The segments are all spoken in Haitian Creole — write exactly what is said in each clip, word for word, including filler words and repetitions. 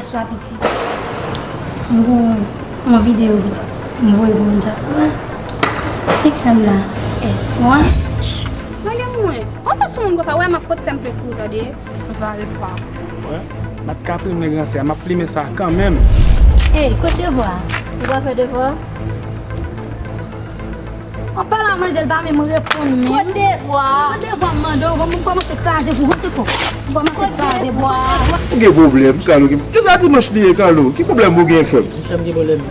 Bonswa pitit. M gon yon videyo pitit m voye pou moun dyaspora. Senk san dola. Èske w wè? Gade mwen. Ou fè sou moun konsa, wè m ap pot sèm pe kou, tande. Valpa. Wè, m ap ka plimen gran sè a, m ap plimen sa kanmenm. Ey, kot devwa a? Ou pa fè devwa? Anpil la manzè pa menm reponn menm. Kot devwa? Kot devwa m mande w, bon, m kòmanse kraze pou ou, se pou. M kòmanse kraze pou ou. Ou gen pwoblèm, Kalou. Ki, ki sa dimanch li ye, Kalou? Ki pwoblèm ou gen, frè m? Monchè, m gen pwoblèm.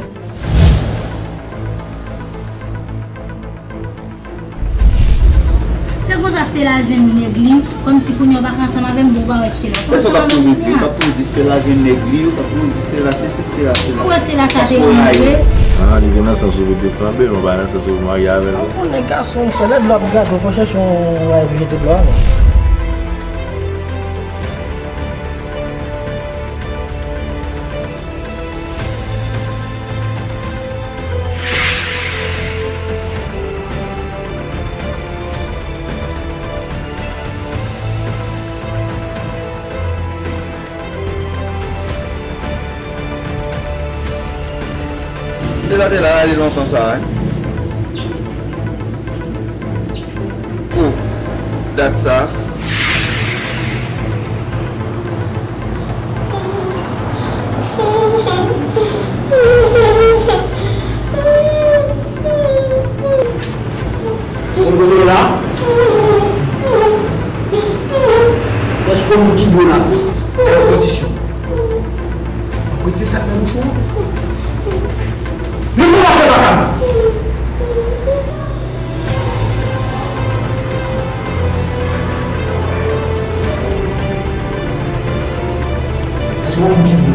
Se konsa Stella al jwenn nèg li, kòmsi kounye a ou pa ka ansanm avè m, bon, ou pa wè Stella. Kòmsi ou pa menm di, ou t ap toujou di Stella jwenn nèg li, ou t ap toujou di Stella sesi, Stella sela. Ou wè Stella sa te vin vre. Ah, li gen nan sans ou vin te frape l, ou pa nan sans ou vin marye avè l. Ou konnen gason, monchè, lè dlo ap gate w, fò chèche yon bagay pou jete dlo a, non. Stella te la, ale lontan sa, wi. Oh, dat sa. Moun kote w la? Èske w moun ki dwe la? Nan yon kondisyon. Retire sa k nan bouch ou an. Li fè w ap fè baka m. Èske w moun ki dwe